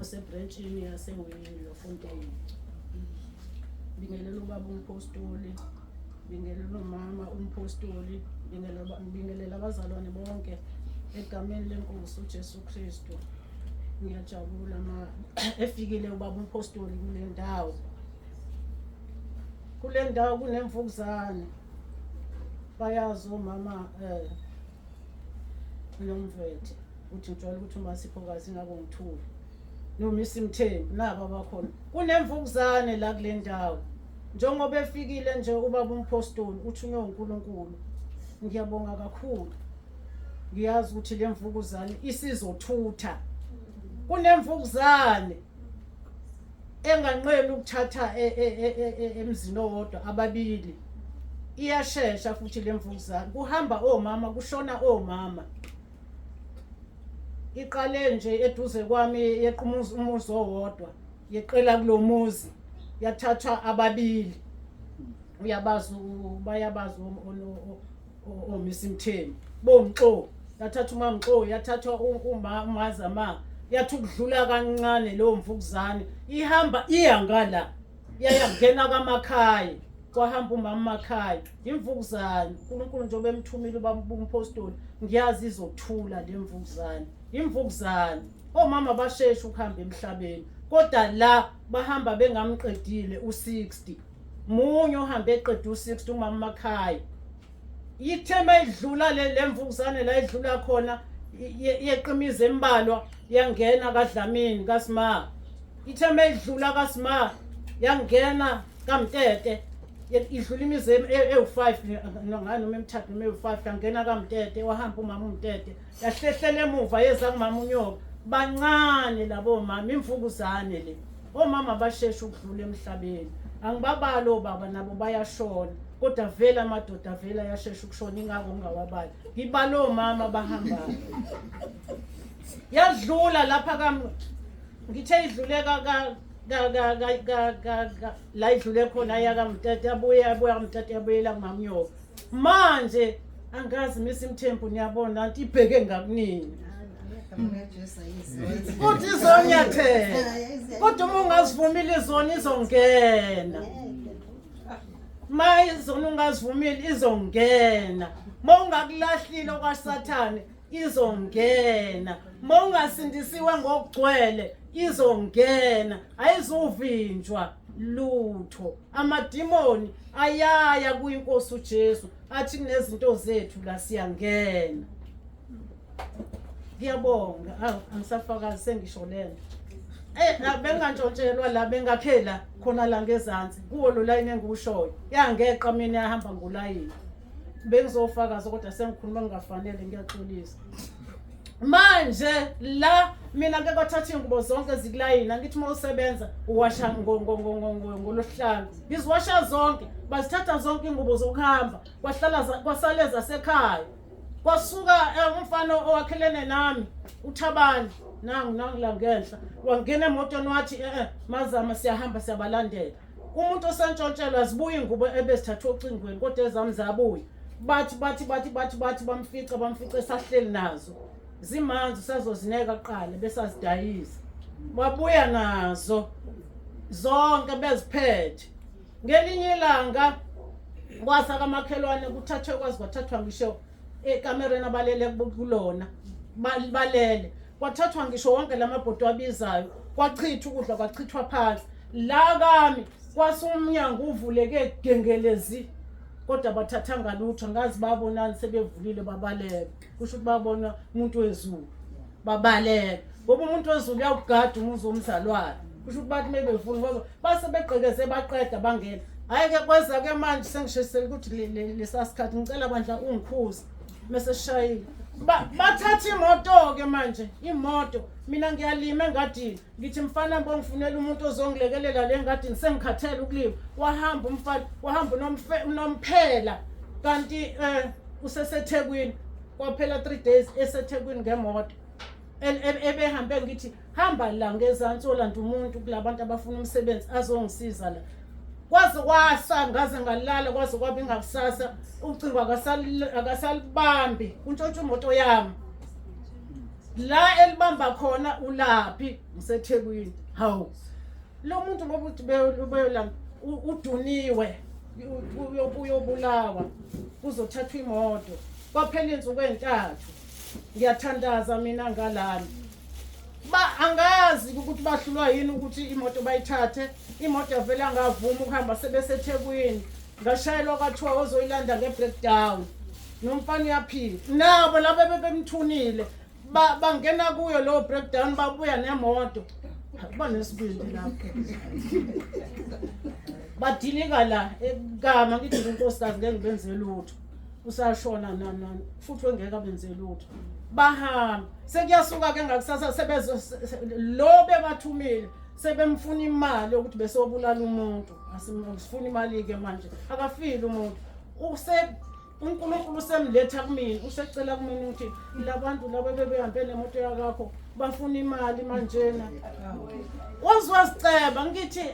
Osebrentshini yaseWillofontein. Bingelela ubaba umpostoli, bingelela umama umpostoli, bingelela abazalwane bonke egameni lenkosi uJesu Kristu. Ngiyajabula ma efikile ubaba umpostoli kule ndawo. Kule ndawo kunemvukuzane. Bayazi omama nomvethe uthi ngijwayele ukuthi uma siphokazi ingako ngithule noma isimthembu naba abakhona kunemvukuzane la kule ndawo njengoba efikile nje ubaba umphostoli uthunywe uNkulunkulu ngiyabonga kakhulu ngiyazi ukuthi le mvukuzane isizothutha kunemvukuzane enganqeni ukuthatha e, e, e, emzini owodwa ababili iyashesha futhi le mvukuzane kuhamba omama kushona omama iqale nje eduze kwami yeqa umuzi owodwa yeqela kulomuzi yathathwa ababili uyabazi bayabazi oMiss Mthembu bomxo yathatha umamxo yathathwa umazama yathi ukudlula kancane leyo mvukuzane ihamba iya ngala yayangena kamakhaya kwahamba umama makhaya imvukuzane uNkulunkulu njengoba emthumile ubaba umpostoli ngiyazi izothula le mvukuzane imvukuzane omama basheshe ukuhamba emhlabeni kodwa la bahamba bengamqedile u60 munye ohambe eqeda u60 umama makhaya ithe mayidlula le lemvukuzane la idlula khona yeqa imizi embalwa yangena kaDlamini kaSma ithe mayidlula kaSma yangena kaMtete idlula imizi ewu-5 noma emithathu noma ewu-5 yangena kaMtete wahamba umama uMtete yahlehlela emuva yeza kumama unyoka bancane labo mama imvukuzane le omama basheshe ukudlula emhlabeni angibabali obaba nabo bayashona kodwa vele amadoda vele ayashesha ukushona ingako ngingawabali ngibala omama abahambayo yadlula lapha kam ngithe idlule ka ka ka ka ka ka la idlule khona yakamtete yabuye yabuya kamtete yabuyela kumamnyoka manje angazi Miss Mthembu niyabona nti ibheke ngakunini futhi izonyathela kodwa uma ungazivumile izona izongena ma izona ungazivumile izongena ma ungakulahlile okwasathane izongena ma ungasindisiwe ngokugcwele izongena ayizuvinjwa lutho amadimoni ayaya kuyinkosi uJesu athi kunezinto zethu la siyangena ngiyabonga awu angisafakazi sengisho lento eh bengantshontshelwa la bengakhela khona la ngezansi kuwo lo line engiwushoyo yangeqa mina yahamba ngolayini bengizofakaza kodwa sengikhuluma ngingafanele ngiyaxolisa manje la mina ke kwathatha iy'ngubo zonke zikulayini angithi uma usebenza uwasha ngolosihlanu ngiziwasha zonke bazithatha zonke iy'ngubo zokuhamba kwahlala kwasale zasekhaya kwasuka eh, umfana owakhelene nami uthabani nangu nangu la ngenhla wangena emotweni wathi eh, eh mazama siyahamba siyabalandela umuntu osantshontshelwa zibuye ingubo ebezithathwe ocingweni kodwa ezami zabuya bathi bathi bathi bathi bathi bamfica bamfica esahleli nazo zimanzi usazozineka kuqala besazidayisa babuya nazo zonke beziphethe ngelinye ilanga kwasa kamakhelwane kuthathwe kwazi kwathathwa ngisho ekamereni abalele kulona balele kwathathwa ngisho wonke lamabhodo abizayo kwachithwa ukudla kwachithwa phansi la kami kwase umnyango uvuleke gengelezi kodwa bathathanga lutho ngazi babonani sebevulile babaleka kusho ukuthi babona umuntu wezulu babaleka ngoba umuntu wezulu uyawugada umuzi womzalwane kusho ukuthi bathi mebevula ngoba base begqekeze baqeda bangena hhayi ke kweza ke manje sengishisele ukuthi lesa sikhathi ngicela bandla ungikhuze mese sishayile bathatha imoto-ke manje imoto mina ngiyalima engadini ngithi mfana mbongifunela umuntu ozongilekelela le ngadini sengikhathele ukulima wahamba umfana wahamba unomphela kanti um usesethekwini kwaphela 3 days esethekwini ngemoto ebehambe ngithi hamba la ngezansi olanda umuntu kulabantu abafuna umsebenzi azongisiza la kwaze kwasa ngaze ngalala kwaze kwaba ingakusasa ucingo akasalibambi kuntshontsha imoto yami La elibamba khona ulaphi? NgiseThekwini. Hawu, lo muntu ngoba uthi beyolanda uduniwe, uyobulawa, kuzothathwa imoto. Kwaphela insuku ezintathu ngiyathandaza mina ngalana, ba angazi ukuthi bahlulwa yini ukuthi imoto bayithathe. Imoto yavele angavuma ukuhamba sebeseThekwini. Ngashayelwa kwathiwa ozoyilanda nge-breakdown, nomfana uyaphila, nabo laba bebemthunile bangena kuyo lowo breakdown, babuya nemoto. Banesibindi lapho, badilika la kama ngithi unkosikazi ngeke ngibenze lutho, usashona nani futhi wengeke abenze lutho. Bahamba, sekuyasuka ke ngakusasa, sebezo lo bebathumile sebemfuna imali yokuthi besobulala umuntu. Asifuna imali-ke manje, akafile umuntu, use uNkulunkulu usemletha kumina, usecela kumina ukuthi labantu laba bebehambe nemoto yakakho bafuna imali manjena. Waze waziceba, ngithi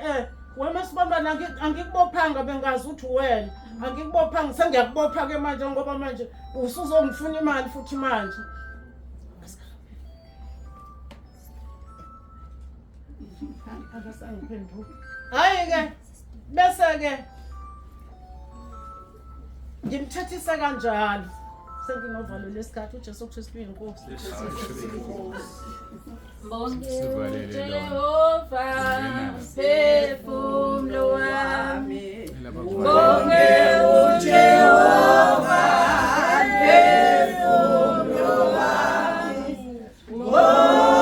wena sibambana, angikubophanga, bengazi ukuthi wena angikubophanga, sengiyakubopha ke manje ngoba manje usuzongifuna imali futhi manje. Akasangiphenduli. Hhayi-ke, bese-ke ngimthethisa kanjalo, senginovalo lesikhathi. UJesu Kristu uyinkosi. Sivalele.